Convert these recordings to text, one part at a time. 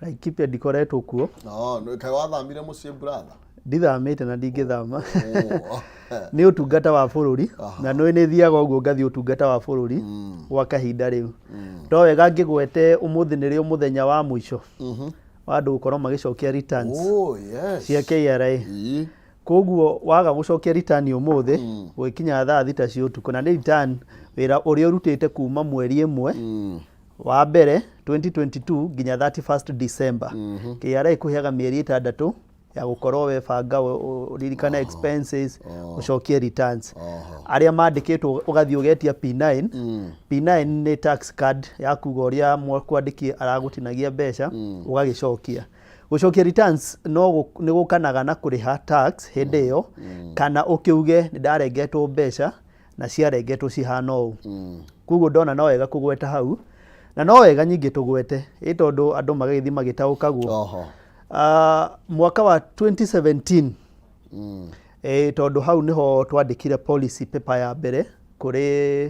Laikipia ndikoretwo kuo. No, kaĩ wathamire mũciĩ, brother? Ndithamĩte na ndingĩthama. Nĩ ũtungata wa bũrũri na nĩ nĩ thiaga ũguo ngathiĩ ũtungata wa bũrũri gwa kahinda rĩu. To wega ngĩgwete ũmũthĩ nĩrĩo mũthenya wa mũico wa andũ gũkorwo magĩcokia returns Oh, yes. cia KRA. Koguo waga gũcokia return ũmũthĩ gũgĩkinya thaa 6 cia ũtukũ, na nĩ return wĩra ũrĩa ũrutĩte kuma mweri 1 wa mbere 2022 nginya 31st December. KRA ĩkũheaga mĩeri 6 ya gũkorwo webanga, ũririkane expenses, ũcokie returns. Arĩa mandĩkĩtwo ũgathiĩ ũgetia P9. P9 nĩ tax card ya kuga ũrĩa mwandĩki aragũtinagia mbeca ũgagĩcokia. Gũcokia returns no nĩ gũkanaga na kũrĩha tax hĩndĩ ĩyo, kana ũkĩuge nĩ ndarengetwo mbeca na ciarengetwo cihana ũũ. Koguo ndona no wega kũgweta hau, na no wega nyingĩ tũgwete ĩ tondũ andũ magagĩthiĩ magĩtaũkagwo. Mwaka wa 2017, tondũ hau nĩho twandĩkire policy paper ya mbere kũrĩ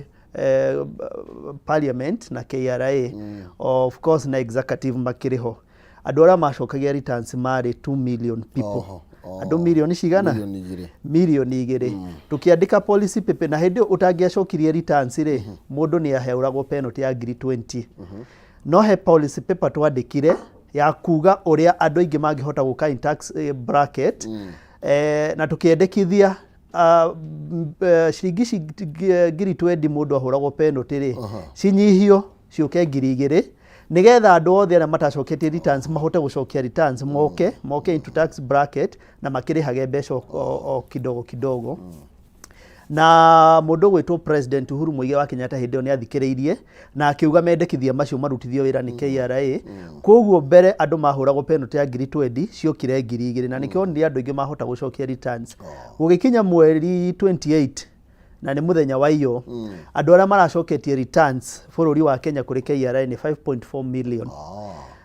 parliament na KRA, of course na executive makĩrĩ ho. Andũ arĩa macokagia returns marĩ 2 million people. Andũ mirioni cigana? 2 mirioni. 2 mirioni. Tũkĩandĩka policy paper, na hĩndĩ ĩyo ũtangĩacokirie returns rĩ, mũndũ nĩ aheũragwo penalty ya ngiri 20. No he policy paper twandĩkire ya kuga ũrĩa andũ aingĩ mangĩhota gũka in tax bracket, na tũkĩendekithia ciringi ngiri 20 mũndũ ahũragwo penalty rĩ, cinyihio ciũke 2,000, nĩgetha andũ othe arĩa matacoketie returns mahote gũcokia returns, moke into tax bracket na makĩrĩhage mbeca o kidogo kidogo. Na mũndũ ũgwĩtwo President Uhuru Muigai wa Kenyatta hĩndĩ ĩyo nĩ athikĩrĩirie na akiuga mendekithia macio marutithio wĩra nĩ KRA. Koguo mbere andũ mahũragwo penalty ya ngiri 20, ciokire 2,000, na nĩkĩo onire andũ aingĩ mahota gũcokia returns. Gũgĩkinya mweri 28, na nĩ mũthenya wa iyo, andũ arĩa maracoketie returns bũrũri wa Kenya kũrĩ KRA nĩ 5.4 million.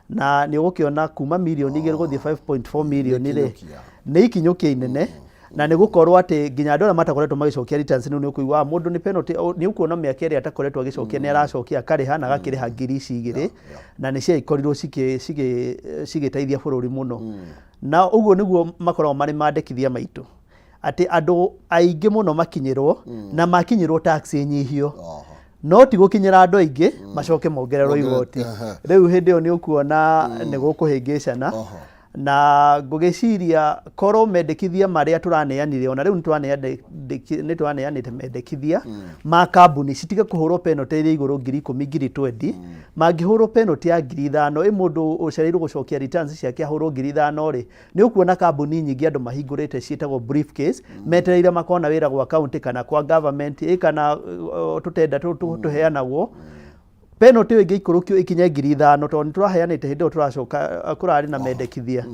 Na nĩ ũgũkĩona kuma 2 mirioni gũthiĩ 5.4 million rĩ, ikinyũkia. Nĩ ikinyũkia inene, na nĩ gũkorwo atĩ nginya andũ arĩa matakoretwo magĩcokia returns rĩu nĩ ũkũigua, "Ah, mũndũ nĩ penalty." Nĩ ũkuona mĩaka ĩrĩa atakoretwo agĩcokia nĩ aracokia, akarĩha na agakĩrĩha ngiri ici 2, na nĩ ciagĩkorirwo cigĩteithia bũrũri mũno. Na ũguo nĩguo makoragwo marĩ mandĩkithia maitũ, atĩ andũ aingĩ mũno makinyĩrwo, na makinyĩrwo tax ĩnyihio, no ti gũkinyĩra andũ aingĩ macoke mongererwo igoti. Rĩu hĩndĩ ĩyo nĩ ũkuona nĩ gũkũhĩngĩcana. Na ngũgĩciria korwo mendekithia marĩa tũraneanire, ona rĩu nĩ tũraneanĩte mendekithia ma kambuni citige kũhũrwo penalty ĩrĩ igũrũ 10,000, ngiri 20. Mangĩhũrwo penalty ya 5,000, ĩ mũndũ ũcereirwo gũcokia returns ciake ahũrwo 5,000 rĩ, nĩ ũkuona kambuni nyingĩ andũ mahingũrĩte ciĩtagwo briefcase, metereire makona wĩra gwa county kana kwa government, ĩ kana tũtenda tũtũ tũheanagwo. Penalty ĩyo ĩngĩikũrũkio ĩkinye 5,000, tondũ nĩ tũraheanĩte hĩndĩ ĩyo tũracoka kũrarĩ na mendekithia,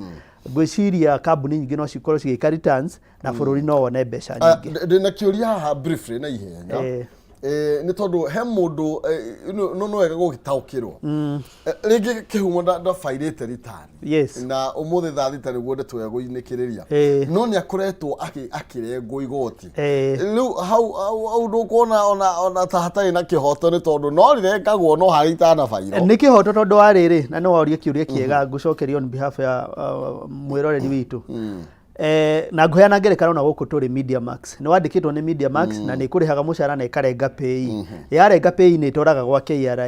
ngwĩciria kambuni nyingĩ no cikorwo cigĩka returns na bũrũri no wone mbeca nyingĩ. Ndĩna kĩũria haha briefly na ihenya. Nĩ tondũ he mũndũ, no wega gũgĩtaũkĩrwo. Rĩngĩ kĩhumo ndabairĩte return na ũmũthĩ thaa 6 nĩguo ndeto ĩgũinĩkĩrĩria, no nĩ akoretwo akĩrengwo igoti. Rĩu hau ndũkuona ona ta hatarĩ na kĩhoto, nĩ tondũ no rĩrengagwo no harĩa itanabairwo? Nĩ kĩhoto, tondũ wa rĩrĩ, na nĩ waũria kĩũria kĩega, ngũcokeria on behalf ya mwĩroreri witũ. Na ngũheana ngerekano na gũkũ tũrĩ Media Max. Nĩ wandĩkĩtwo nĩ Media Max na nĩ ĩkũrĩhaga mũcara na ĩkarenga pay. Yarenga pay nĩ ĩtwaraga gwa KRA.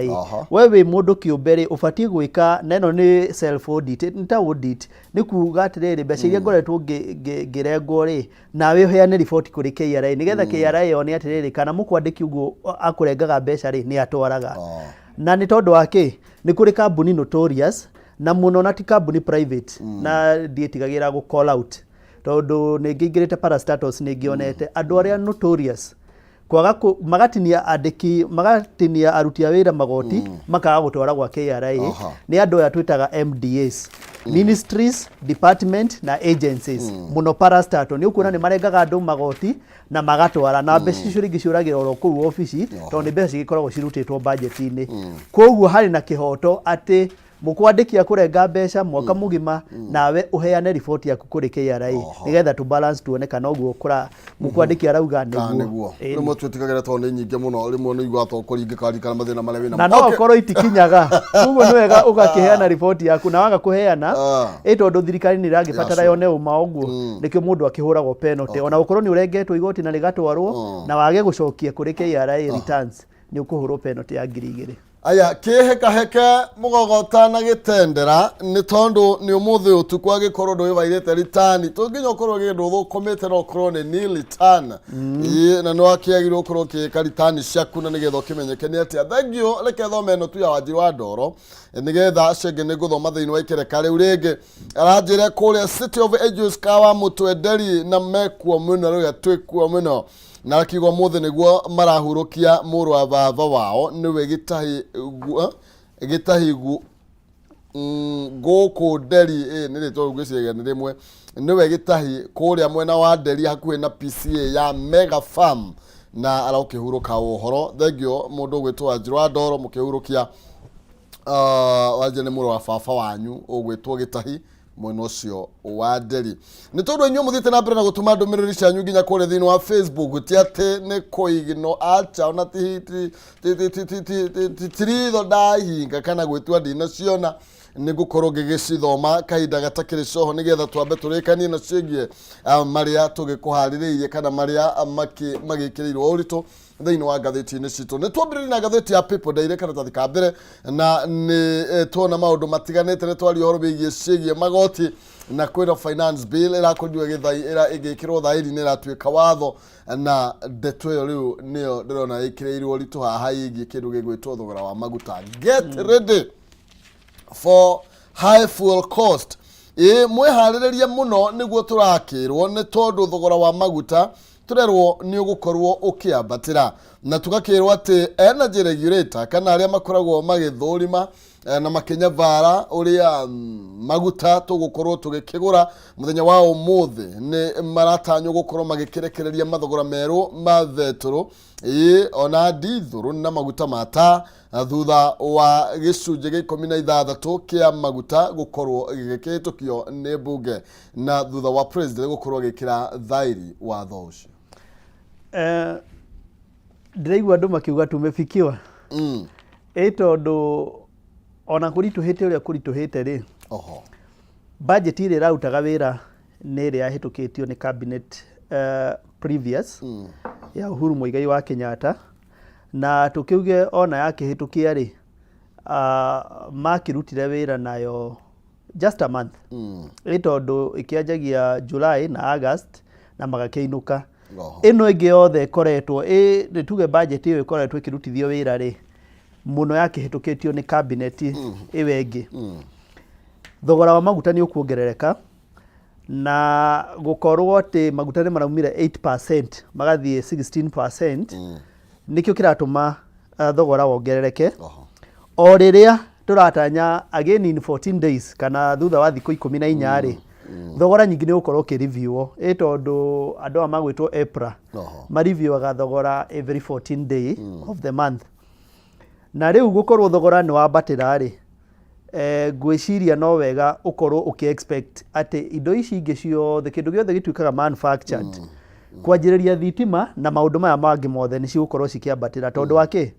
We wĩ mũndũ kĩũmbe rĩ, ũbatiĩ gwĩka, na ĩno nĩ self audit, nĩ ta audit, nĩ kuga atĩrĩrĩ, mbeca iria ngoretwo ngĩrengwo rĩ, nawe ũheane riboti kũrĩ KRA nĩgetha KRA yone atĩrĩrĩ, kana mũkwandĩki ũguo akũrengaga mbeca rĩ, nĩ atwaraga. Na nĩ tondũ wa kĩ? Nĩ kũrĩ kambuni notorious na mũno, na ti kambuni private, na ndiĩtigagĩra gũ call out tondũ nĩ ngĩingĩrĩte parastatals, nĩ ngĩonete andũ arĩa notorious kwaga magatinia andĩki, magatinia aruti a wĩra magoti, makaga gũtwara gwa KRA. Nĩ andũ aya twĩtaga MDAs, ministries, department na agencies, mũno parastatal. Nĩ ũkuona nĩ marengaga andũ magoti na magatwara, na mbeca icio rĩngĩ ciũragĩra oro kũu obici, tondũ nĩ mbeca cigĩkoragwo cirutĩtwo budget-inĩ. Koguo harĩ na kĩhoto atĩ Mũkwandĩki akũrenga mbeca mwaka mũgima nawe ũheane riboti yaku kũrĩ KRA nĩgetha tũ balance tuone kana ũguo kũra mũkwandĩki arauga Kana nĩguo. nĩguo Ĩni. Rĩmwe twĩtigagĩra tondũ nĩ nyingĩ mũno, rĩmwe nĩ iguaga to kũringĩka ririkana mathĩna marĩa wĩnamo. Na no okorwo itikinyaga, koguo nĩ wega ũgakĩheana riboti yaku, na waga kũheana ĩ tondũ thirikari nĩ ĩragĩbatara yone ũma ũguo, nĩkĩo mũndũ akĩhũragwo penalty. Ona gũkorwo nĩ ũrengetwo igoti na rĩgatwarwo na wage gũcokia kũrĩ KRA returns, nĩ ũkũhũrwo penalty ya 2000. Aya, kĩhekaheke mũgogota na gĩtendera nĩ tondũ nĩ ũmũthĩ ũtukũ angĩkorwo ndũĩbairĩte ritani to nginya ũkorwo kĩndũ ũthũkũmĩte no ũkorwo nĩ nil return. Ĩĩ, na nĩ wakĩagĩrĩirwo ũkorwo ũkĩĩka ritani ciaku na nĩgetha ũkĩmenyeke nĩ atĩa. Thengiũ, reke thome ĩno tu ya Wanjiru wa Ndoro nĩgetha acio angĩ nĩ ngũthoma thĩinĩ wa ikereka rĩu rĩngĩ. Aranjĩra kũrĩa City of Angels Kawa Mũtwe Nderi na mekuo mũno rĩu twĩkuo mũno. Na akiuga ũmũthĩ nĩguo marahurũkia mũrũ wa baba wao nĩwe gĩtahi gu- gĩtahi gu- gũkũ Nderi ĩ, nĩ rĩtwa ngwĩciria nĩ rĩmwe nĩwe gĩtahi kũrĩa mwena wa Nderi hakuhĩ na PCA ya Mega Farm na arokĩhurũka ũhoro. Thengio mũndũ ũgwĩtwo Wanjirũ wa Ndoro mũkĩhurũkia wanja nĩ mũrũ wa baba wanyu ũgwĩtwo gĩtahi mwena ũcio wa Nderi. Nĩ tondũ inyuĩ mũthiĩte na mbere na gũtũma ndũmĩrĩri cianyu nginya kũrĩa thĩinĩ wa Facebook, ti atĩ nĩ kũigno acha ona ti ti ti ti ti ti ti ti ti ti ritho ndahinga kana gwĩtua ndinaciona, nĩ ngũkorwo ngĩgĩcithoma kahinda gatakĩrĩ coho nĩgetha twambe tũrĩkanie na ciĩgiĩ marĩa tũgĩkũharĩrĩirie kana marĩa magĩkĩrĩirwo ũritũ thĩinĩ wa ngathĩti-inĩ citũ. Nĩ twambĩrĩrie na ngathĩti ya People Daily, karatathi ka mbere, na nĩ tuona maũndũ matiganĩte. Nĩ twaria ũhoro wĩgiĩ ciĩgiĩ magoti na kwĩna finance bill ĩrakorirwo ĩgĩkĩrwo thaĩri nĩ ĩratuĩka watho, na ndeto ĩyo rĩu nĩyo ndĩrona ĩkĩrĩirwo ũritũ haha ĩgiĩ kĩndũ gĩgwĩtwo thogora wa maguta. Get ready for high fuel cost. Ĩ mwĩharĩrĩrie mũno nĩguo tũrakĩrwo nĩ tondũ thogora wa maguta tũrerwo nĩ ũgũkorwo ũkĩambatĩra, na tũgakĩrwo atĩ energy regulator kana arĩa makoragwo magĩthũrima na makĩnyabara ũrĩa maguta tũgũkorwo tũgĩkĩgũra mũthenya wa ũmũthĩ nĩ maratanywo gũkorwo magĩkĩrekereria mathogora merũ ma betũrũ, ĩĩ, ona ndithũrũ na maguta ma taa thutha wa gĩcunjĩ gĩa 16 kĩa maguta gũkorwo gĩgĩkĩhĩtũkio nĩ mbunge na thutha wa president gũkorwo agĩkĩra thaĩri watho ũcio. Ndĩraigua andũ makiuga tumefikiwa. Ĩ tondũ ona kũritũhĩte ũrĩa kũritũhĩte rĩ, budget ĩrĩa ĩrarutaga wĩra nĩ ĩrĩa yahĩtũkĩtio nĩ cabinet previous ya Uhuru Muigai wa Kenyatta, na tũkĩuge ona yakĩhĩtũkia rĩ, makĩrutire wĩra nayo just a month. Ĩ tondũ ĩkĩanjagia July na August na magakĩinũka. Ĩno ĩngĩ yothe ĩkoretwo ĩ nĩ tuge budget ĩyo ĩkoretwo ĩkĩrutithio wĩra rĩ, mũno yakĩhĩtũkĩtio nĩ cabinet ĩyo ĩngĩ. Thogora wa maguta nĩ ũkuongerereka na gũkorwo atĩ maguta nĩ maraumire 8% magathiĩ 16%, nĩkĩo kĩratũma thogora wongerereke. O rĩrĩa tũratanya again in 14 days kana thutha wa thikũ 14 rĩ, thogora nyingĩ nĩ ũgũkorwo ũkĩreviewo, ĩ tondũ andũ aya magwĩtwo EPRA mareviewaga thogora every 14 day of the month. Na rĩu gũkorwo thogora nĩ wambatĩra rĩ, ngwĩciria no wega ũkorwo ũkĩ expect atĩ indo ici ingĩ ciothe, kĩndũ gĩothe gĩtuĩkaga manufactured, kwanjĩrĩria thitima na maũndũ maya mangĩ mothe, nĩ cigũkorwo cikĩambatĩra. Tondũ wa kĩ?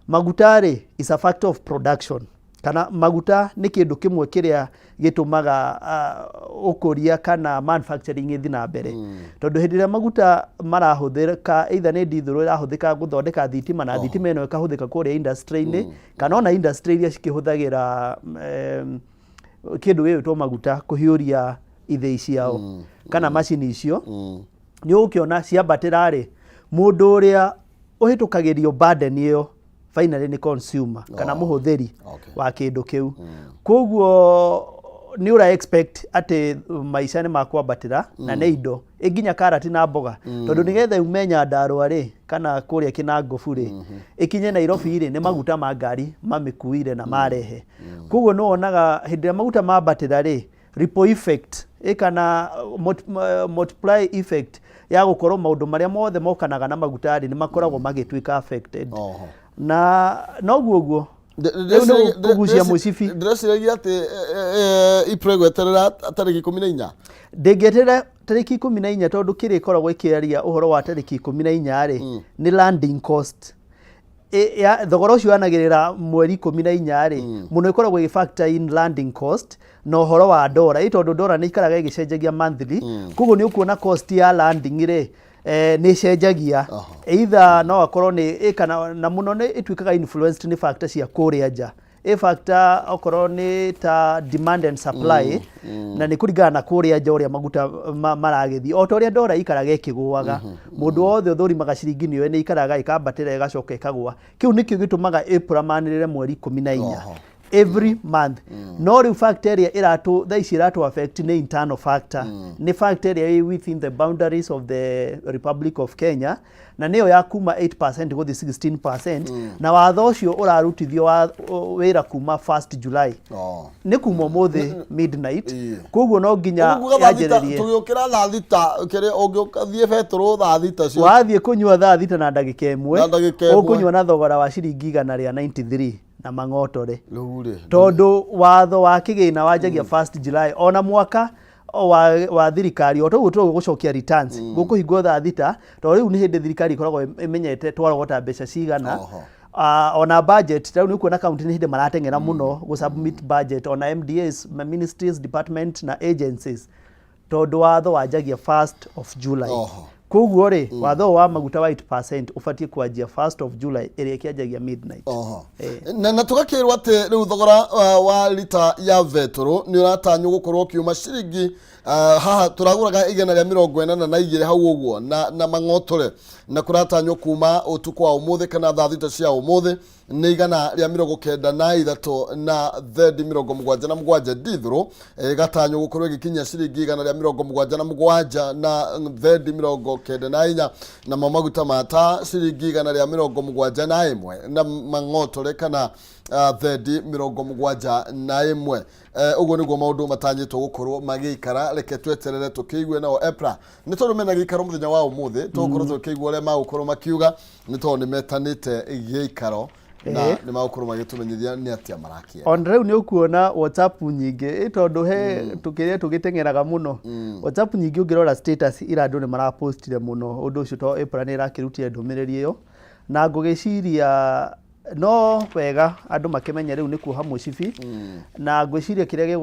Maguta rĩ, is a factor of production, kana maguta nĩ kĩndũ kĩmwe kĩrĩa gĩtũmaga ũkũria kana manufacturing ĩthiĩ na mbere, tondũ hĩndĩ ĩrĩa maguta marahũthĩka, either nĩ ndithũrũ ĩrahũthĩka gũthondeka thitima na thitima ĩno ĩkahũthĩka kũrĩa industry-inĩ, kana ona industry iria cikĩhũthagĩra kĩndũ gĩgwĩtwo maguta kũhiũria ithĩi ciao kana macini icio, nĩ ũgũkĩona ciambatĩra rĩ, mũndũ ũrĩa ũhĩtũkagĩrio burden ĩyo finally nĩ consumer kana mũhũthĩri wa kĩndũ kĩu. Koguo nĩ ũra expect atĩ maica nĩ makwambatĩra na nĩ indo ĩ nginya karati na mboga, tondũ nĩgetha yume Nyandarũa rĩ kana kũrĩa Kĩnangobu rĩ ĩkinye Nairobi rĩ, nĩ maguta ma ngari mamĩkuire na marehe. Koguo nĩ wonaga hĩndĩ ĩrĩa maguta mambatĩra rĩ, ripple effect ĩ kana multiply effect ya gũkorwo maũndũ marĩa mothe mokanaga na maguta rĩ, nĩ makoragwo magĩtuĩka affected. Na noguo ũguo. Rĩu nĩ kũgucia mũcibi. Ndĩreciragia atĩ EPRA ĩgweterera tarĩki 14. Ndĩngĩeterera tarĩki 14 tondũ kĩrĩa ĩkoragwo ĩkĩaria ũhoro wa tarĩki 14 rĩ, nĩ landing cost. Ya, thogora ũcio wanagĩrĩra mweri 14 rĩ, mũno ĩkoragwo ĩgĩ factor in landing cost na ũhoro wa ndora, ĩ tondũ ndora nĩ ikaraga ĩgĩcenjagia monthly, koguo nĩ ũkuona cost ya landing rĩ, nĩ ĩcenjagia. Either no akorwo nĩ ĩ kana na mũno nĩ ĩtuĩkaga influenced nĩ factor cia kũrĩa nja. Ĩ factor okorwo nĩ ta demand and supply, na nĩ kũringana na kũrĩa nja ũrĩa maguta maragĩthiĩ. O ta ũrĩa ndora ĩikaraga ĩkĩgũaga, mũndũ wothe ũthũrimaga ciringi nĩoĩ nĩ ĩikaraga ĩkambatĩra ĩgacoka ĩkagũa. Kĩu nĩkĩo gĩtũmaga EPRA manĩrĩre mweri 14 every month. No rĩu factor ĩrĩa ĩratũ thaa ici ĩratũ affect nĩ internal factor, nĩ factor ĩrĩa ĩ within the boundaries of the Republic of Kenya, na nĩyo ya kuma 8% gũthiĩ 16%, na watho ũcio ũrarutithio wa wĩra kuma 1st July. Nĩ kuma ũmũthĩ midnight. Koguo no nginya Ũguo 6:00 yanjĩrĩrie. Tũgĩũkĩra 6:00 kĩrĩa ũngĩthiĩ betũrũ 6:00 cio. Wathiĩ kũnyua 6:01, Na ndagĩka ĩmwe. Ũkũnyua na thogora wa ciringi 193 na mang'otore. Rĩu rĩ. Tondũ watho wa kĩgĩna wanjagia 1st July, ona mwaka wa thirikari o toguo tũgũcokia returns gũkũhingwo 6:00, tondũ rĩu nĩ hĩndĩ thirikari ĩkoragwo ĩmenyete twarogota mbeca cigana. Ona budget rĩu nĩ ũkuona kaunti nĩ hĩndĩ marateng'era mũno gũ submit budget, ona MDAs, ministries, department na agencies, tondũ watho wanjagia 1st of July. Koguo rĩ, watho ũyũ wa maguta wa 8% ũbatiĩ kwanjia 1st of July ĩrĩa ĩkĩanjagia midnight. Na tũgakĩrwo atĩ rĩu thogora wa rita ya betũrũ nĩ ũratanywo gũkorwo ũkiuma ciringi haha tũragũraga 182 hau ũguo na mang'otore, na kũratanywo kuma ũtukũ wa ũmũthĩ kana 6:00 cia ũmũthĩ nĩ 193 na thendi 77 ndithũrũ, ĩgatanywo gũkorwo ĩgĩkinyia ciringi 177 na thendi 94, namo maguta mata ciringi 171 na mang'otore kana thendi 71. Ũguo nĩguo maũndũ matanyĩtwo gũkorwo magĩikara. Reke tweterere tũkĩigue nao EPRA, nĩ tondũ mena gĩikaro mũthenya wa ũmũthĩ, tũgũkorwo tũkĩigua ũrĩa magũkorwo makiuga, nĩ tondũ nĩ metanĩte gĩikaro na nĩ magũkorwo magĩtũmenyithia nĩ atĩa marakĩenda. Ona rĩu nĩ ũkuona WhatsApp nyingĩ, ĩ tondũ he tũkĩrĩa tũgĩteng'eraga mũno, WhatsApp nyingĩ ũngĩrora status ira andũ nĩ marapostire mũno ũndũ ũcio, tondũ EPRA nĩ ĩrakĩrutire ndũmĩrĩri ĩyo, na ngũgĩciria no wega andũ makĩmenye rĩu nĩ kuoha mũcibi, na ngwĩciria kĩrĩa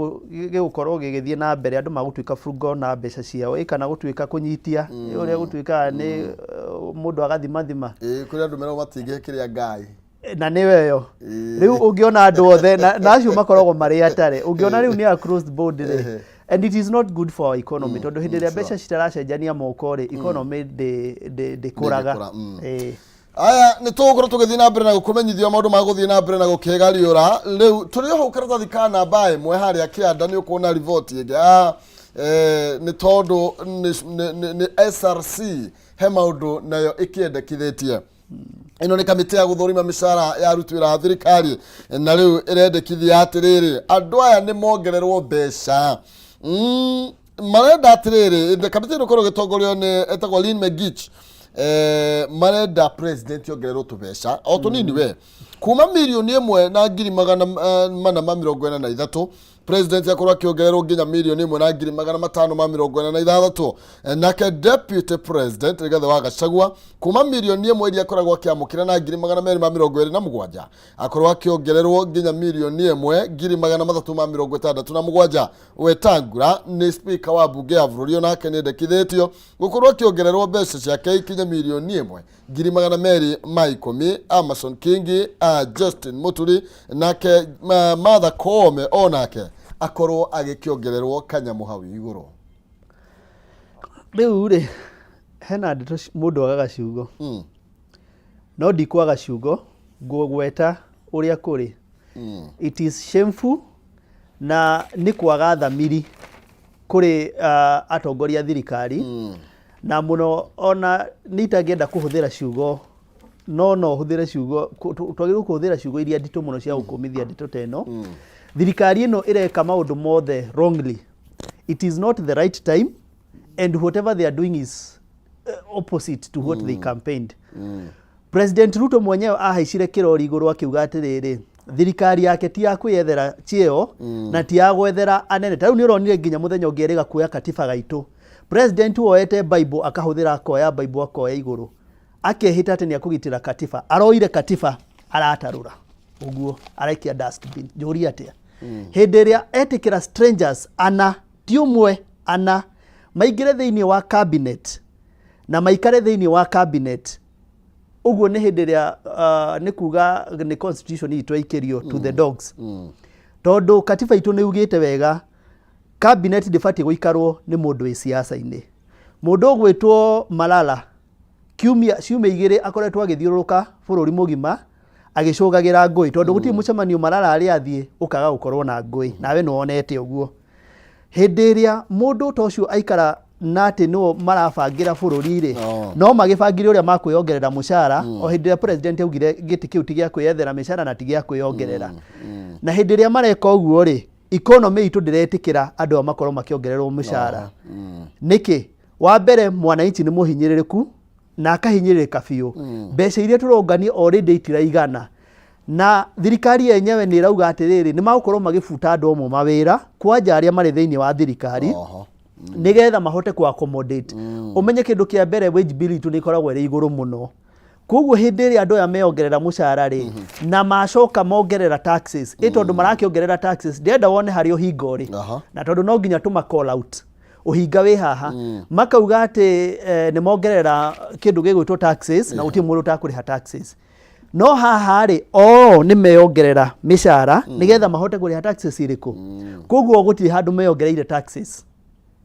gĩgũkorwo gĩgĩthiĩ na mbere, andũ magũtuĩka frugal na mbeca ciao, ĩ kana gũtuĩka kũnyitia, ĩ ũrĩa gũtuĩkaga nĩ mũndũ agathimathima. Ĩ kũrĩ andũ meragwo matingĩkĩrĩa ngai. Na nĩwe ĩyo rĩu ũngĩona andũ othe na acio makoragwo marĩ atare, ũngĩona rĩu nĩ across the board rĩ, and it is not good for our economy, tondũ hĩndĩ ĩrĩa mbeca citaracenjania moko rĩ, economy ndĩkũraga. Ndĩngĩkũra. Aya, nĩ tũgũkorwo tũgĩthiĩ na mbere na gũkũmenyithia maũndũ ma gũthiĩ na mbere na gũkĩgariũra. Rĩu tũrĩ o hau karatathi ka namba 1 harĩa kĩanda nĩ ũkuona riboti ĩngĩ. Nĩ tondũ nĩ SRC he maũndũ nayo ĩkĩendekithĩtie. Ĩno nĩ kamĩtĩ ya gũthũrima mĩcara ya aruti wĩra a thirikari, na rĩu ĩrendekithia atĩrĩrĩ, andũ aya nĩ mongererwo mbeca. Marenda atĩrĩrĩ, kamĩtĩ ĩno ĩkorwo ĩgĩtongorio nĩ etagwo Lynn Megich. Marenda president ongererwo tũbeca o tũnini we, kuma 1,443,000 president akorwo akĩongererwo nginya 1,546,000. Nake deputy president Rigathĩ wa Gachagua, kuma 1 iria akoragwo akĩamũkĩra na 227,000, akorwo akĩongererwo nginya 1,367,000. Wetangula nĩ speaker wa mbunge ya bũrũri, onake nĩ endekithĩtio gũkorwo akĩongererwo mbeca ciake ikinye 1,210,000. Amason Kingi, Justin Muturi nake Martha Koome onake akorwo agĩkĩongererwo kanyamũ hau igũrũ. Rĩu rĩ, hena ndeto mũndũ agaga ciugo, no ndikwaga ciugo, ngũgweta ũrĩa kũrĩ. It is shameful na nĩ kwaga thamiri kũrĩ atongoria a thirikari, na mũno ona nĩ itangĩenda kũhũthĩra ciugo, no hũthĩre ciugo, twagĩrĩirwo kũhũthĩra ciugo iria nditũ mũno cia gũkũmithia ndeto ta ĩno. Thirikari ĩno ĩreka maũndũ mothe wrongly. It is not the right time, and whatever they are doing is opposite to what they campaigned. President Ruto mwenyewe ahaicire kĩrori igũrũ akiuga atĩrĩrĩ, Thirikari yake ti ya kwĩyethera cheo na ti ya gwethera anene. Ta rĩu nĩ ũronire nginya mũthenya ũngĩ erĩga kuoya katiba gaitũ. President woete Bible akahũthĩra akoya Bible akoya igũrũ. Akehĩta atĩ nĩ akũgitĩra katiba. Aroire katiba aratarũra. Ũguo araikia dustbin. Njũrie atĩa? Hĩndĩ ĩrĩa etĩkĩra strangers ana, ti ũmwe, ana, maingĩre thĩinĩ wa cabinet na maikare thĩinĩ wa cabinet, ũguo nĩ hĩndĩ ĩrĩa nĩ kuga nĩ constitution itũ yaikĩrio to the dogs. Tondũ katiba itũ nĩ yugĩte wega cabinet ndĩbatiĩ gũikarwo nĩ mũndũ wĩ siasa-inĩ. Mũndũ ũgwĩtwo Malala kiumia ciumia igĩrĩ akoretwo agĩthiũrũrũka bũrũri mũgima agĩcũgagĩra ngũĩ, tondũ gũtirĩ mũcemanio Malala arĩ athiĩ ũkaga gũkorwo na ngũĩ, nawe nĩ wonete ũguo. Hĩndĩ ĩrĩa mũndũ ta ũcio aikara na atĩ nĩo marabangĩra bũrũri rĩ, no magĩbangire ũrĩa makwĩyongerera mũcara, o hĩndĩ ĩrĩa president augire gĩtĩ kĩu ti gĩa kwĩyethera mĩcara na ti gĩa kwĩyongerera. Na hĩndĩ ĩrĩa mareka ũguo rĩ, economy itũ ndĩretĩkĩra andũ aya makorwo makĩongererwo mũcara. Nĩkĩ? Wa mbere mwananchi nĩ mũhinyĩrĩrĩku na akahinyĩrĩrĩka biũ. Mbeca iria tũrongania already itiraigana. Na thirikari yenyewe nĩ ĩrauga atĩrĩrĩ, nĩ magũkorwo magĩbuta andũ amwe mawĩra, kwanja arĩa marĩ thĩinĩ wa thirikari, nĩgetha mahote kũ accommodate. Ũmenye kĩndũ kĩa mbere wage bill itũ nĩ ĩkoragwo ĩrĩ igũrũ mũno. Koguo hĩndĩ ĩrĩa andũ aya meongerera mũcara rĩ, na macoka mongerera taxes, ĩ tondũ marakĩongerera taxes, ndĩrenda wone harĩa ũhinga ũrĩ. Na tondũ no nginya tũma call out. Ũhinga wĩ haha. Makauga atĩ nĩ mongerera kĩndũ gĩgwĩtwo taxes, na gũtirĩ mũndũ ũtakũrĩha taxes. No haha rĩ, o nĩ meyongerera mĩcara nĩgetha mahote kũrĩha taxes irĩkũ. Koguo gũtirĩ handũ meyongereire taxes.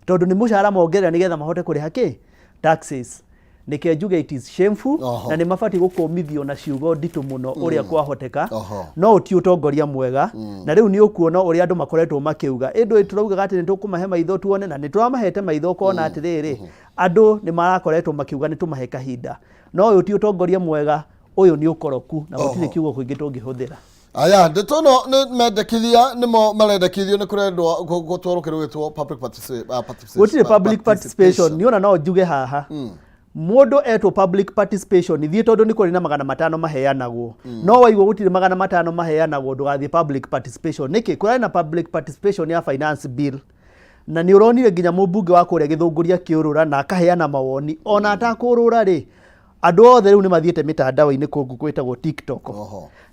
Tondũ nĩ mũcara mongerera nĩgetha mahote kũrĩha kĩ? Taxes. Nĩkĩo njuge it is shameful, na nĩ mabatiĩ gũkũmithio na ciugo nditũ mũno ũrĩa kwahoteka. No ti ũtongoria mwega. Na rĩu nĩ ũkuona ũrĩa andũ makoretwo makĩuga. Ĩndũ tũraugaga atĩ nĩ tũkũmahe maitho tuone, na nĩ tũramahete maitho ũkona atĩrĩrĩ, andũ nĩ marakoretwo makiuga nĩ tũmahe kahinda. No ũyũ ti ũtongoria mwega, ũyũ nĩ ũkoroku na gũtirĩ kiugo kĩngĩ tũngĩhũthĩra. Aya, ndeto ĩno nĩ mendekithia nĩmo marendekithio nĩ kũrendwo gũtwarwo kĩndũ gĩtwo public participation. Gũtirĩ public participation, niĩ ona no njuge haha. Mũndũ etwo public participation, thiĩ tondũ nĩ kũrĩ na 500 maheanagwo. No waigua gũtirĩ 500 maheanagwo, ndũgathiĩ public participation. Nĩkĩ? Kũrarĩ na public participation ya finance bill. Na nĩ ũronire nginya mũmbunge wa kũrĩa Gĩthũngũri akĩũrũra na akaheana mawoni. Ona atakũrũra rĩ, andũ othe rĩu nĩ mathiĩte mĩtandao-inĩ kũngũ gwĩtagwo TikTok.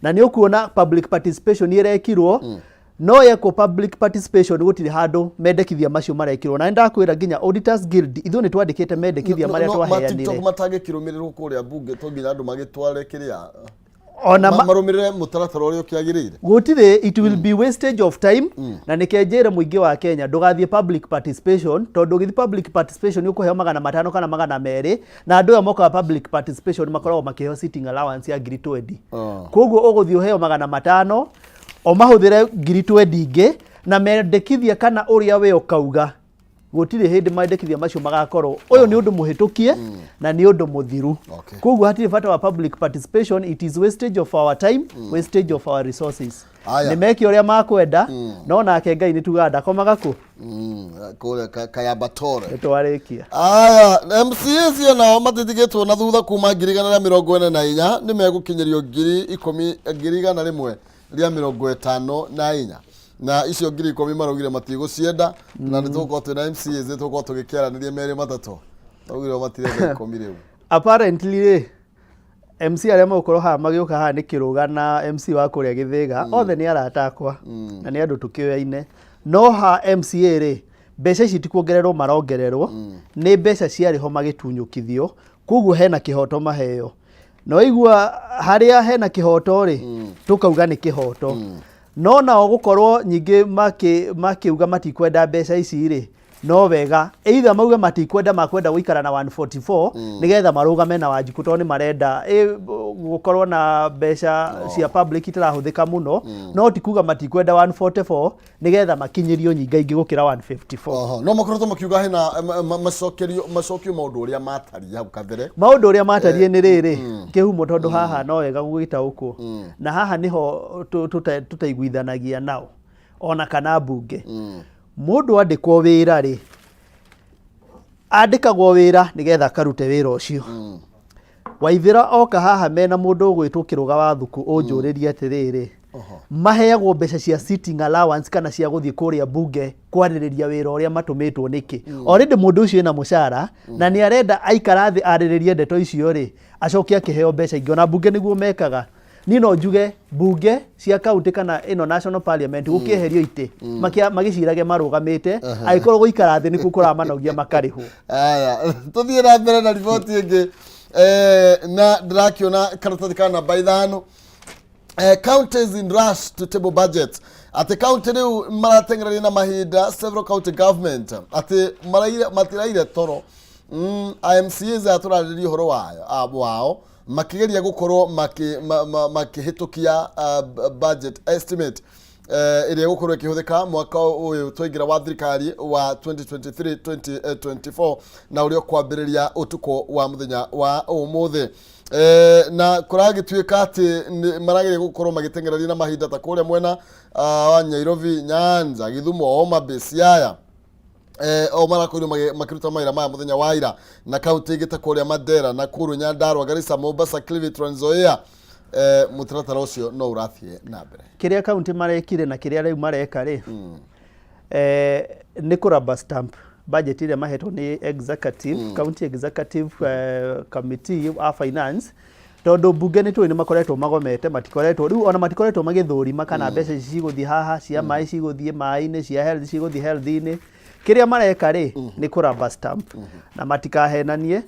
Na nĩ ũkuona public participation ĩrekirwo, no yekwo public participation gũtirĩ handũ mendekithia macio marekirwo. Na nĩ ndakwĩra nginya Auditors Guild, ithuĩ nĩ twandĩkĩte mendekithia marĩa twaheanire. TikTok matangĩkĩrũmĩrĩrwo kũrĩa bunge, to nginya andũ magĩtware kĩrĩa Ona marũmĩrĩre mũtaratara ũrĩa ũkĩagĩrĩire. Gũtirĩ, it will be wastage of time. Na nĩke njĩre mũingĩ wa Kenya ndũgathiĩ public participation, tondũ ũgĩthiĩ public participation nĩ ũkũheo 500 kana 200, na andũ aya mokaga public participation makoragwo makĩheo sitting allowance ya ngiri twendi. Koguo ũgũthiĩ ũheo 500, o mahũthĩre ngiri twendi ingĩ na mendekithia kana ũrĩa we ũkauga. Gũtirĩ hĩndĩ mendekithia macio magakorwo. Ũyũ nĩ ũndũ mũhĩtũkie na nĩ ũndũ mũthiru. Koguo hatirĩ bata wa public participation, it is wastage of our time, wastage of our resources. Nĩ meke ũrĩa makwenda, no nake Ngai nĩ tugaga ndakomaga kũ? Kũrĩa Kayambatore. Nĩ twarĩkia. Aya, MCAs nao matitigĩtwo na thutha kuma 144,000 nĩ megũkinyĩrio ngiri ikũmi, 154,000. Na icio 10,000 maraugire matigũcienda, na nĩ tũgũkorwo twĩna MCAs, nĩ tũgũkorwo tũgĩkĩaranĩria merĩ matatũ. Maraugire o matirenda 10 rĩu. Apparently rĩ, MC arĩa megũkorwo haha magĩũka haha nĩ Kĩrũga na MC wa kũrĩa Gĩthĩga, othe nĩ arata akwa na nĩ andũ tũkĩoyaine. No ha MCA rĩ, mbeca ici ti kuongererwo marongererwo, nĩ mbeca ciarĩ ho magĩtunyũkithio, koguo hena kĩhoto maheo. Na waigua harĩa hena kĩhoto rĩ, tũkauga nĩ kĩhoto. No nao gũkorwo nyingĩ makiuga matikwenda mbeca ici rĩ, no wega either mauge matikwenda, makwenda gũikara na 144 nĩgetha marũgame na Wanjikũ, tondũ nĩ marenda gũkorwo na mbeca cia public itarahũthĩka mũno, no ti kuga matikwenda 144 nĩgetha makinyĩrio nyingaingĩ gũkĩra 154. Oho, no makoretwo makiuga hena macokerio macokio maũndũ ũrĩa matariĩ hau kabere. Maũndũ ũrĩa matariĩ nĩ rĩrĩ kĩhumo, tondũ haha no wega gũgĩtaũkwo, na haha nĩho tũtaiguithanagia nao ona kana mbunge. Mũndũ andĩkwo wĩra rĩ, andĩkagwo wĩra nĩgetha akarute wĩra ũcio. Waithĩra oka haha mena mũndũ ũgwĩtwo Kĩrũga wa Thuku, ũnjũrĩrie atĩrĩrĩ, Maheagwo mbeca cia sitting allowance kana cia gũthiĩ kũrĩa mbunge kwarĩrĩria wĩra ũrĩa matũmĩtwo nĩkĩ? Already mũndũ ũcio ena mũcara na nĩ arenda aikara thĩ arĩrĩrie ndeto icio rĩ, acoke akĩheo mbeca ingĩ. Ona mbunge nĩguo mekaga. Niĩ no njuge mbunge cia kaunti kana ĩno national parliament gũkĩeherio itĩ magĩcirage marũgamĩte, angĩkorwo gũikara thĩ nĩkuo kũramanogia makarĩhwo. Aya, tũthiĩ na mbere na riboti ĩngĩ. Eh, na ndĩrakĩona karatathi ka namba 5. Counties in rush to table budget, atĩ county rĩu marateng'erania na mahinda. Several county government atĩ matiraire toro. MCAs aya tũrarĩrĩria ũhoro wao makĩgeria gũkorwo makĩhĩtũkia budget estimate ĩrĩa ĩgũkorwo ĩkĩhũthĩka mwaka ũyũ twaingĩra wa thirikari wa 2023 2024, na ũrĩa ũkwambĩrĩria ũtukũ wa mũthenya wa ũmũthĩ. Na kũragĩtuĩka atĩ marageria gũkorwo magĩteng'erania na mahinda ta kũrĩa mwena wa Nairobi, Nyanza, Gĩthumo, Homa Bay, Siaya. O marakorirwo makĩruta mawĩra maya mũthenya wa ira, na kaunti ingĩ ta kũrĩa Mandera, Nakuru, Nyandarua, Garissa, Mombasa, Kilifi, Trans Nzoia. Mũtaratara ũcio no ũrathiĩ na mbere. Kĩrĩa kaunti marekire na kĩrĩa rĩu mareka rĩ, nĩ kũ rubber stamp budget ĩrĩa mahetwo nĩ executive, county executive committee wa finance, tondũ mbunge nĩ tũĩ nĩ makoretwo magomete, matikoretwo rĩu ona matikoretwo magĩthũrima kana mbeca ici cigũthiĩ haha, cia maĩ cigũthiĩ maĩ-inĩ, cia health cigũthiĩ health-inĩ. Kĩrĩa mareka rĩ, nĩ kũ rubber stamp na matikahenanie.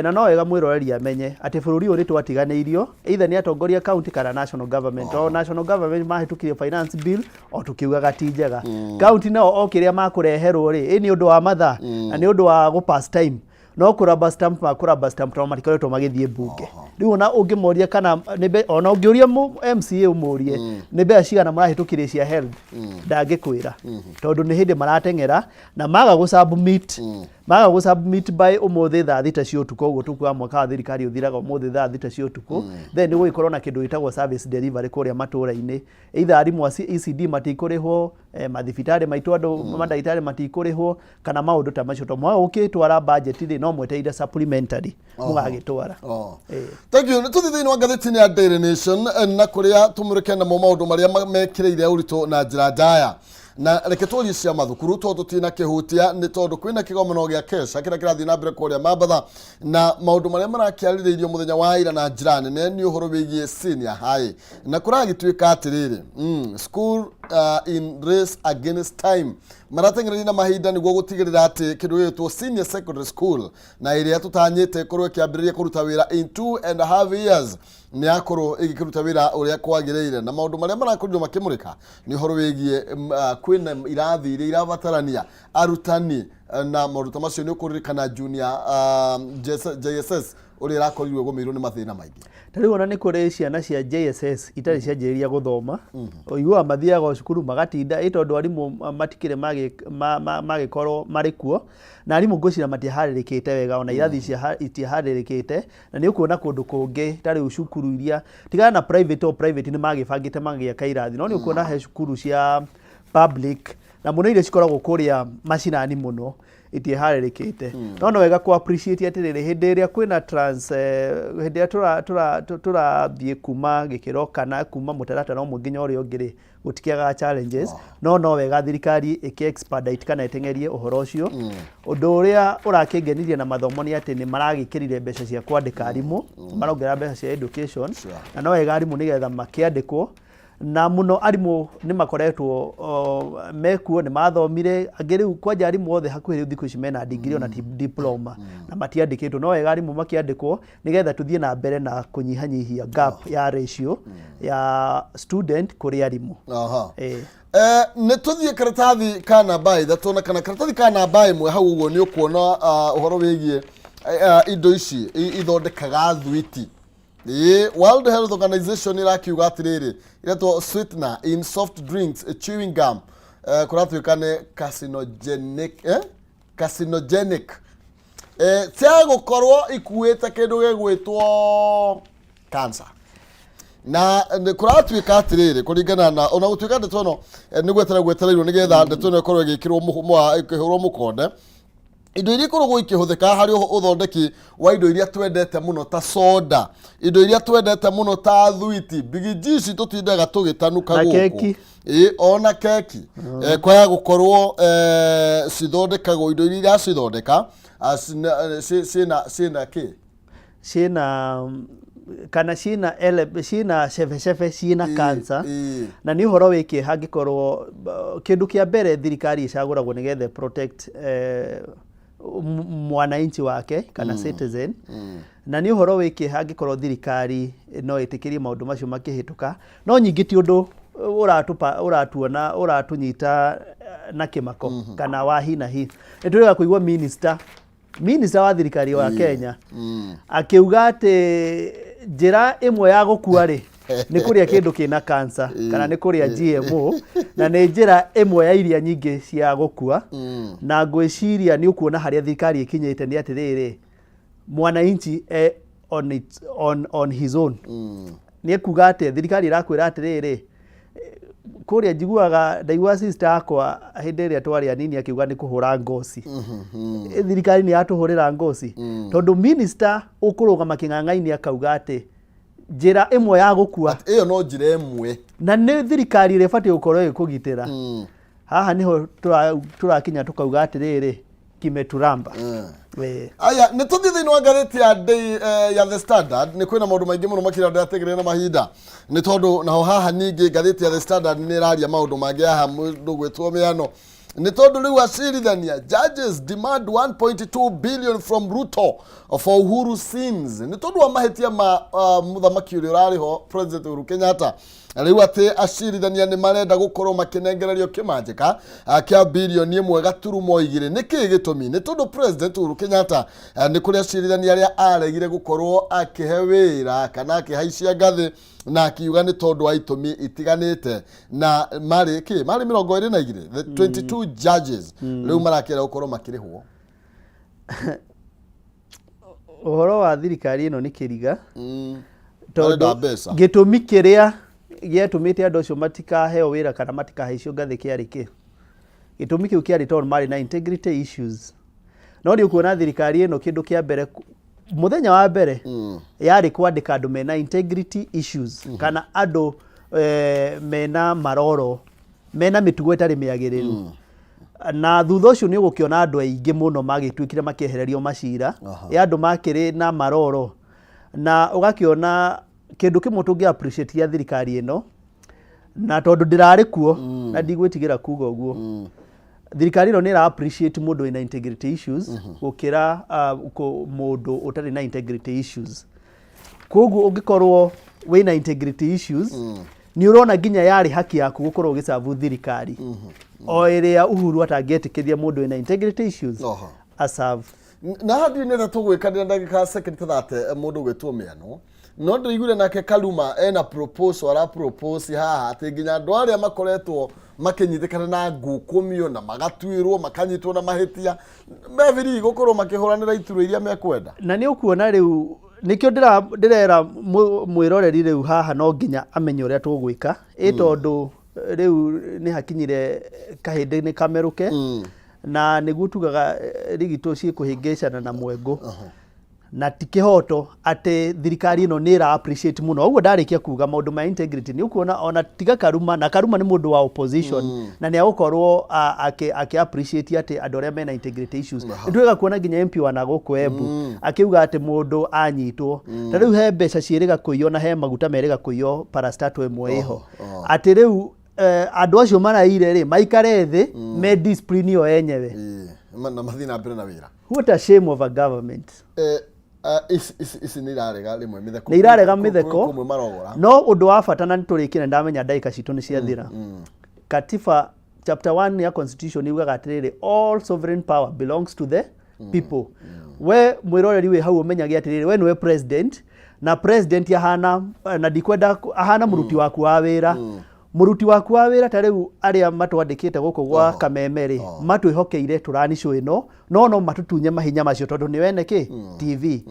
Na no wega mwĩroreri amenye atĩ bũrũri ũyũ nĩ twatiganĩirio either nĩ atongoria county kana national government. O national government mahĩtũkirie finance bill o tũkiugaga ti njega. County nao o kĩrĩa makũreherwo rĩ, ĩ nĩ ũndũ wa mathaa na nĩ ũndũ wa gũ pass time, no kũ rubber stamp ma kũ rubber stamp tondũ matikoretwo magĩthiĩ mbunge. Rĩu ona ũngĩmoria kana ona ũngĩũria MCA ũmũrie nĩ mbeca cigana mũrahĩtũkirie cia health, ndangĩkwĩra, tondũ nĩ hĩndĩ marateng'era na maga gũ submit by ũmũthĩ thaa 6 cia ũtukũ. Ũguo tũkuaga mwaka wa thirikari ũthiraga ũmũthĩ thaa 6 cia ũtukũ. Then nĩ gũgĩkorwo na kĩndũ gĩtagwo service delivery kũrĩa matũra-inĩ, either arimũ a ECD matikũrĩhwo, mathibitarĩ maitũ andũ mandagĩtarĩ matikũrĩhwo, kana maũndũ ta macio. Tondũ mwaga gũkĩtwara budget rĩ, no mwetereire supplementary mũgagĩtwara. Oh. Thank you. Nĩ tũthiĩ thĩinĩ wa ngathĩti-inĩ ya Daily Nation na kũrĩa tũmũrĩke namo maũndũ marĩa mekĩrĩire ũritũ na njĩra ndaya. Na reke tũrie cia mathukuru tondũ tũtirĩ kĩhutia, nĩ tondũ kwĩna kĩgomano gĩa KESHA kĩrĩa kĩrathiĩ na mbere kũrĩa Mambatha, na maũndũ marĩa marakĩarĩrĩirio mũthenya wa ira na njĩra nene nĩ ũhoro wĩgiĩ senior high. Na kũragĩtuĩka atĩrĩrĩ, school in race against time, marateng'erania na mahinda nĩguo gũtigĩrĩra atĩ kĩndũ gĩgĩtwo senior secondary school, na ĩrĩa tũtanyĩte ĩkorwo ĩkĩambĩrĩria kũruta wĩra in 2.5 years, nĩ yakorwo ĩgĩkĩruta wĩra ũrĩa kwagĩrĩire. Na maũndũ marĩa marakorirwo makĩmũrĩka nĩ ũhoro wĩgiĩ kwĩna irathi iria irabatarania arutani, na maũndũ ta macio. Nĩ ũkũririkana junior JSS ũrĩa ĩrakorirwo ĩgũmĩirwo nĩ mathĩna maingĩ. Ta rĩu ona nĩ kũrĩ ciana cia JSS itarĩ cianjĩrĩria gũthoma. Ũiguaga mathiaga o cukuru magatinda ĩ tondũ arimũ matikĩrĩ magĩkorwo marĩ kuo, na arimũ ngwĩciria matiharĩrĩkĩte wega, ona irathi itiharĩrĩkĩte. Na nĩ ũkuona kũndũ kũngĩ ta rĩu cukuru iria tigana na private, o private nĩ magĩbangĩte magĩaka irathi, no nĩ ũkuona he cukuru cia public na mũno iria cikoragwo kũrĩa macinani mũno itiharĩrĩkĩte. No wega ku appreciate atĩrĩrĩ, hĩndĩ ĩrĩa kwĩna trans hĩndĩ ĩrĩa tũrathiĩ kuma gĩkĩro kana kuma mũtaratara ũmwe nginya ũrĩa ũngĩ rĩ, gũtikĩagaga challenges. No wega thirikari ĩkĩ expedite kana ĩteng'erie ũhoro ũcio. Ũndũ ũrĩa ũrakĩngenirie na mathomo nĩ atĩ nĩ maragĩkĩrire mbeca cia kwandĩka arimũ, marongerera mbeca cia education. Na no wega arimũ nĩgetha makĩandĩkwo, na mũno arimũ nĩ makoretwo mekuo, nĩ mathomire angĩ. Rĩu kwanja arimũ othe hakuhĩ rĩu thikũ ici mena degree ona ti diploma na matiandĩkĩtwo. No wega arimũ makĩandĩkwo nĩgetha tũthiĩ na mbere na kũnyihanyihia gap ya ratio ya student kũrĩ arimũ. Nĩ tũthiĩ karatathi ka namba 3 na kana karatathi ka namba 1. Hau ũguo nĩ ũkuona ũhoro wĩgiĩ indo ici ithondekaga thwiti. Ĩĩ, World Health Organization ĩrakiuga atĩrĩrĩ, iretwo sweetener in soft drinks, chewing gum, kũratuĩka nĩ carcinogenic, eh? Carcinogenic, cia gũkorwo ikuĩte kĩndũ gĩgwĩtwo cancer. Na nĩ kũratuĩka atĩrĩrĩ, kũringana na ona gũtuĩka ndeto ĩno nĩ gweterera gwetereirwo nĩgetha ndeto ĩno ĩkorwo ĩgĩkĩrwo ĩkĩhũrwo mũkonde. Indo iria ikoragwo ikĩhũthĩka harĩ ũthondeki wa indo iria twendete mũno ta soda, indo iria twendete mũno ta thwiti, bigiji ici tũtindaga tũgĩtanuka Na gũkũ. keki. Ĩ, ona keki. Kwaya gũkorwo cithondekagwo, indo iria iracithondeka ciĩna kĩ? Ciĩna kana ciĩna ciĩna cebecebe ciĩna cancer. Na nĩ ũhoro wĩ kĩeha angĩkorwo kĩndũ kĩa mbere thirikari ĩcagũragwo nĩgetha protect mwananchi wake kana citizen. Na nĩ ũhoro wĩ kĩeha angĩkorwo thirikari no ĩtĩkĩrie maũndũ macio makĩhĩtũka. No nyingĩ ti ũndũ ũratũpa ũratuona ũratũnyita na kĩmako kana wa hi na hi. Nĩ tũrĩga kũigua minister wa thirikari wa Kenya akiuga atĩ njĩra ĩmwe ya gũkua rĩ nĩ kũrĩa kĩndũ kĩna cancer kana nĩ kũrĩa GMO, na nĩ njĩra ĩmwe ya iria nyingĩ cia gũkua. Na ngwĩciria nĩ ũkuona harĩa thirikari ĩkinyĩte nĩ atĩrĩrĩ, mwananchi e on his own. Nĩ ekuga atĩ thirikari ĩrakwĩra atĩrĩrĩ, kũrĩa njiguaga ndaigua sister akwa hĩndĩ ĩrĩa twarĩ anini akiuga nĩ kũhũra ngoci. Thirikari nĩ yatũhũrĩra ngoci, tondũ minister ũkũrũgama kĩng'ang'a-inĩ akauga atĩ njĩra ĩmwe ya gũkua ĩyo no njĩra ĩmwe, na nĩ thirikari ĩrĩa ĩbatiĩ gũkorwo ĩgĩkũgitĩra. Haha nĩho tũrakinya tũkauga atĩrĩrĩ, kimeturamba. Aya, nĩ tũthiĩ thĩinĩ wa ngathĩti ya Day, ya The Standard. Nĩ kwĩna maũndũ maingĩ mũno makĩria ndĩrategeria na mahinda, nĩ tondũ naho haha ningĩ ngathĩti ya The Standard nĩ ĩraria maũndũ mangĩ haha mũndũ gwĩtwo mĩano, nĩ tondũ rĩu acirithania, judges demand 1.2 billion from Ruto for Uhuru sins, nĩ tondũ wa mahĩtia ma mũthamaki ũrĩa ũrarĩ ho, President Uhuru Kenyatta. Rĩu atĩ acirithania nĩ marenda gũkorwo makĩnengererio kĩmanjĩka kĩa 1.2 bilioni. Nĩ kĩĩ gĩtũmi? Nĩ tondũ President Uhuru Kenyatta nĩ kũrĩ acirithania arĩa aregire gũkorwo akĩhe wĩra kana akĩhaicia ngathĩ, na akiuga nĩ tondũ wa itũmi itiganĩte, na marĩ kĩ marĩ 22, the 22 judges, rĩu marakĩenda gũkorwo makĩrĩhwo. Ũhoro wa thirikari ĩno nĩ kĩriga. Marenda Tondũ mbeca. Gĩtũmi kĩrĩa gĩatũmĩte andũ acio matikaheo wĩra kana matikahaicio ngathĩ kĩarĩ kĩ? Gĩtũmi kĩu kĩarĩ tondũ marĩ na integrity issues. No nĩ ũkuona thirikari ĩno, kĩndũ kĩa mbere, mũthenya wa mbere yarĩ kwandĩka andũ mena integrity issues kana andũ mena maroro, mena mĩtugo ĩtarĩ mĩagĩrĩru. Na thutha ũcio nĩ ũgũkĩona andũ aingĩ mũno magĩtuĩkire makĩehererio macira ya andũ makĩrĩ na maroro. Na ũgakĩona kĩndũ kĩmwe tũngĩ appreciate gĩa thirikari ĩno, na tondũ ndĩrarĩ kuo na ndigwĩtigĩra kuga ũguo, thirikari ĩno nĩ ĩra appreciate mũndũ wĩna integrity issues gũkĩra mũndũ ũtarĩ na integrity issues. Koguo ũngĩkorwo wĩna integrity issues, nĩ ũrona nginya yarĩ haki yaku gũkorwo ũgĩcabu thirikari o ĩrĩa Uhuru atangĩetĩkĩria mũndũ wĩna integrity issues aserve. Na haha ndirĩ nĩenda tũgwĩka ndĩna ndagĩka second ta 30, mũndũ gwĩtwo mĩano, no ndĩraiguire nake Karuma ena proposal, ara propose haha atĩ nginya andũ arĩa makoretwo makĩnyitĩkana na ngukumio na magatuĩrwo makanyitwo na mahĩtia mebiri gũkorwo makĩhũranĩra iturwa iria mekwenda. Na nĩ ũkuona rĩu nĩkĩo ndĩrera mwĩroreri rĩu haha no nginya amenye ũrĩa tũgwĩka, ĩ tondũ rĩu nĩ hakinyire kahĩndĩ nĩ kamerũke, na nĩguo tugaga rigitũ ciĩkũhĩngĩcana na mwengũ, na ti kĩhoto atĩ thirikari ĩno nĩ ĩra appreciate mũno. Ũguo ndarĩkia kuga maũndũ ma integrity, nĩ ũkuona ona tiga Karuma, na Karuma nĩ mũndũ wa opposition na nĩ agũkorwo akĩ appreciate atĩ andũ arĩa mena integrity issues. Nĩ twega kuona nginya MP wa nagũkũ Embu akiuga atĩ mũndũ anyitwo ta rĩu he mbeca ciĩrĩga kũiywo na he maguta merĩga kũiywo parastatal ĩmwe ĩho, atĩ rĩu andũ acio maraire rĩ maikare thĩ me discipline o enyewe. Ĩĩ, na mathiĩ na mbere na wĩra. What a shame of a government. Ici nĩ irarega rĩmwe mĩtheko. Nĩ irarega mĩtheko. Kũmwe marogora. No ũndũ wa bata, na nĩtũrĩkire, ndamenya ndagĩka citũ nĩ ciathira, katiba chapter 1 ya constitution yugaga atĩrĩrĩ, all sovereign power belongs to the people. We mwĩroreri wĩ hau, ũmenyage atĩrĩrĩ, we nĩwe president, na president ahana, na ndikwenda ahana mũruti waku wa wĩra, mũruti waku wa wĩra. Ta rĩu arĩa matwandĩkĩte gũkũ gwa Kameme rĩ, matwĩhokeire tũrani show ĩno, no matũtunye mahinya macio tondũ nĩ wene kĩ TV.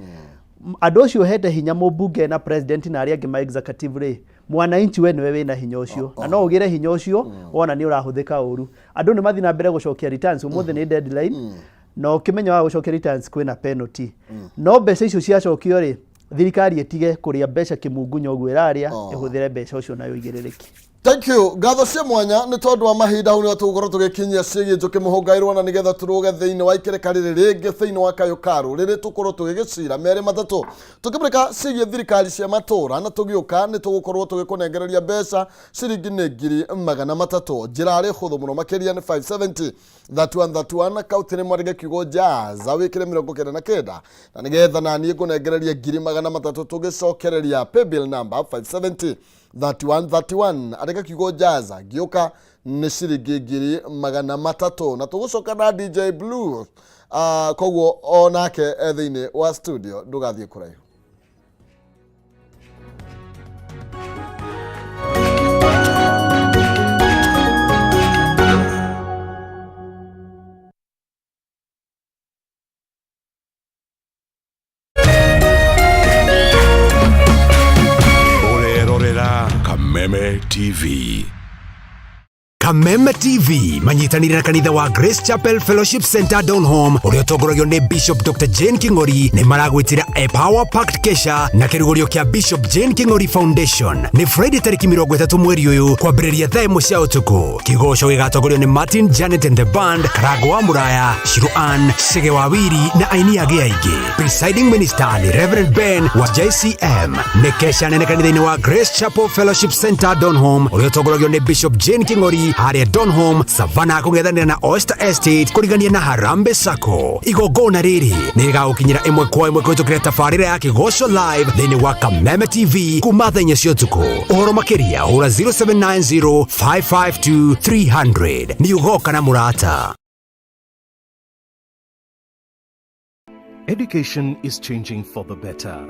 Andũ acio ũhete hinya, mũmbunge na president na arĩa angĩ ma executive rĩ, mwananchi we nĩwe wĩna hinya ũcio, na no ũgĩre hinya ũcio wona nĩ ũrahũthĩka ũru. Andũ nĩ mathiĩ na mbere gũcokia returns, ũmũthĩ nĩ deadline. Na ũkĩmenya wa gũcokia returns kwĩna penalty, no mbeca icio ciacokio rĩ, thirikari ĩtige kũrĩa mbeca kĩmungunya ũguo ĩrarĩa, ĩhũthĩre mbeca ũcio nayo igĩrĩrĩki. Thank you. Ngatho cia mwanya nĩ tondũ wa mahinda hau nĩho tũgũkorwo tũgĩkinyia ciĩgiĩ njũkĩ mũhũngairwo na nĩgetha tũrũge thĩinĩ wa ikereka rĩrĩ rĩngĩ thĩinĩ wa kayũ ka rũrĩrĩ tũkorwo tũgĩgĩcira merĩ matatũ tũkĩmũrĩka ciĩgiĩ thirikari cia matũra na tũgĩũka nĩ tũgũkorwo tũgĩkũnengereria mbeca ciringi nĩ 300,000. Njĩra arĩ hũthũ mũno makĩria nĩ 570 31 31 kauntĩ nĩ mwandĩke kiugo jaza wĩkĩre 99 na nĩgetha naniĩ ngũnengererie 300,000 tũgĩcokereria paybill number 570 31 31 andĩka kiugo jaza ngĩũka nĩ ciringi 300,000 na tũgũcoka na DJ Blue, koguo onake e thĩinĩ wa studio ndũgathiĩ kũraihu. Ũrerorera Kameme TV. Kameme TV manyitanĩire na kanitha wa Grace Chapel Fellowship Center Donholm ũrĩa ũtongoragio nĩ Bishop Dr. Jane King'ori nĩ maragwĩtĩra a Power Packed Kesha na kĩrugũrio kĩa Bishop Jane King'ori Foundation nĩ Friday tarĩki 30 mweri ũyũ kwambĩrĩria thaa 1 cia ũtukũ. Kĩgoco gĩgatongorio nĩ Martin Janet and the Band, Karango wa Mũraya, Shiro Ann, Chege wa Wiri na aini angĩ aingĩ. Presiding Minister nĩ Reverend Ben wa JCM. Nĩ kesha nene kanitha-inĩ wa Grace Chapel Fellowship Center Donholm ũrĩa ũtongoragio nĩ Bishop Jane King'ori harĩa Donholm Savannah kũng'ethanĩra na Oyster Estate kũrigania na Harambee Sacco. Igongona rĩrĩ nĩ rĩgagũkinyĩra ĩmwe kwa ĩmwe kũhĩtũkĩra tabarĩra ya Kĩgoco Live thĩinĩ wa Kameme TV kuma thaa 4 cia ũtukũ. Ũhoro makĩria hũra 0790 552 300. Nĩ ũgoka na mũrata. Education is changing for the better.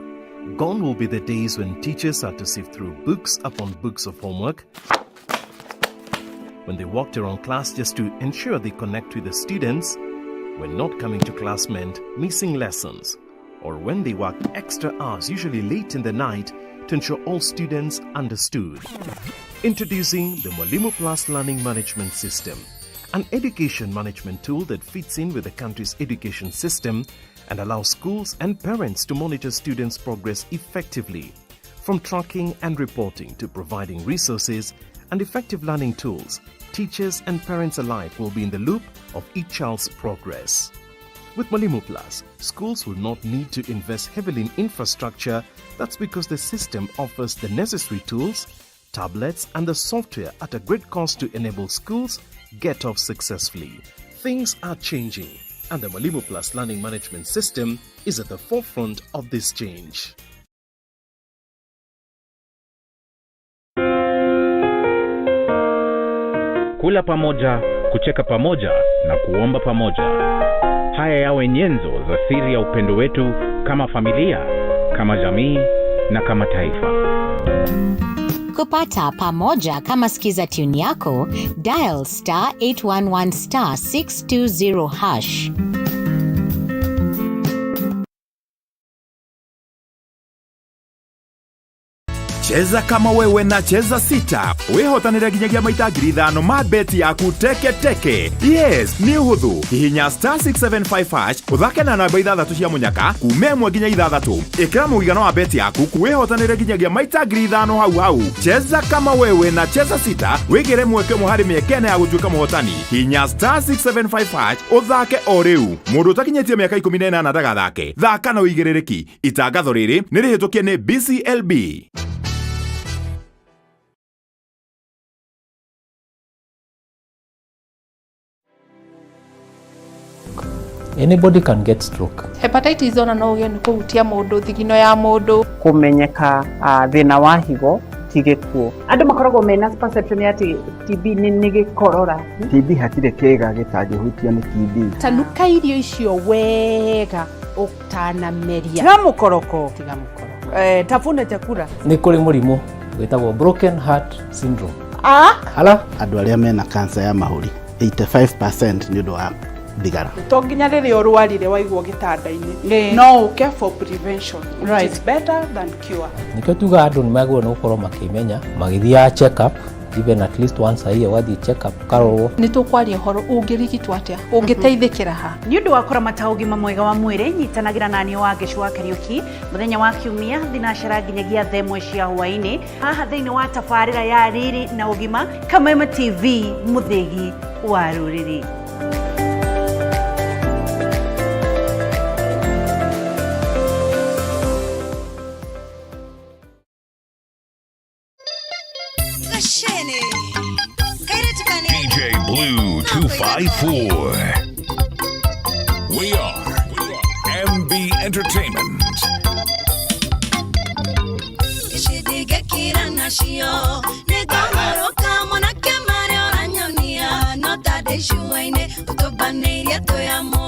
Gone will be the days when teachers had to sift through books upon books of homework, when they walked around class just to ensure they connect with the students, when not coming to class meant missing lessons, or when they worked extra hours, usually late in the night, to ensure all students understood. Introducing the Mwalimu Plus Learning Management System, an education management tool that fits in with the country's education system and allows schools and parents to monitor students' progress effectively. From tracking and reporting to providing resources and effective learning tools, teachers and parents alike will be in the loop of each child's progress. With Mwalimu Plus, schools will not need to invest heavily in infrastructure. That's because the system offers the necessary tools, tablets, and the software at a great cost to enable schools get off successfully. Things are changing, and the Mwalimu Plus Learning Management System is at the forefront of this change. Kula pamoja, kucheka pamoja na kuomba pamoja. Haya yawe nyenzo za siri ya upendo wetu kama familia, kama jamii na kama taifa. Kupata pamoja kama skiza tune yako, dial star 811 star 620 hash. Cheza kama wewe na Cheza Sita wĩhotanĩre nginyagia maita 5,000 ma beti yaku teke teke. Yes, nĩ ũhũthũ. Hihinya star 675 hash ũthake na namba 6 cia mũnyaka kuma 1 nginya 6. Ĩkĩra mũigana wa beti yaku wĩhotanĩre nginyagia maita 5,000 hau hau. Cheza kama wewe na Cheza Sita wĩgĩre mweke ũmwe harĩ mĩeke ĩna ya gũtuĩka mũhotani. Hihinya star 675 hash ũthake o rĩu. Mũndũ ũtakinyĩtie mĩaka 18 ndagathake. Thaka na ũigĩrĩrĩki. Itangatho rĩrĩ nĩ rĩhĩtũkie nĩ BCLB. Anybody can get stroke. Hepatitis ona no ũgĩe nĩ kũhutia mũndũ thigino ya mũndũ. Kũmenyeka thĩna wa higo ti gĩkuũ. Andũ makoragwo mena perception ya atĩ TB nĩ gĩkorora. TB hatirĩ kĩga gĩtangĩhutio nĩ TB. Tanuka irio icio wega ũtanameria. Tiga mũkoroko. Tiga mũkoroko. Tafuna chakula. Nĩ kũrĩ mũrimũ wĩtagwo broken heart syndrome. Ala? Andũ arĩa mena cancer ya mahũri 85% nĩ ũndũ wa thigara. To nginya rĩrĩa ũrwarire waigwo gĩtanda-inĩ, no ũke for prevention, which is better than cure. Nĩkĩo tugaga andũ nĩ magĩrĩirwo nĩ gũkorwo makĩmenya magĩthiaga check up Even at least once a year ũgathiĩ check up ũkarorwo. Nĩ tũkwaria ũhoro ũngĩrigitwo atĩa, ũngĩteithĩkĩra ha. Nĩ ũndũ wa kũramata ũgima mwega wa mwĩrĩ, nyitanagĩra na niĩ Wangeci wa Kariũki mũthenya wa Kiumia thinacara nginyagia thaa ĩmwe cia hwaĩ-inĩ haha thĩinĩ wa tabarĩra ya Riri na Ũgima, Kameme TV, mũthĩgi wa rũrĩrĩ. Gacene. Kairĩtu kanini. DJ Blue 254. We are MB Entertainment. Ici ndingĩkira nacio nĩngũhũrũka mwanake marĩa ũranyonia no ta ndĩ cuainĩ ũtũmbanĩirie twĩ amwe.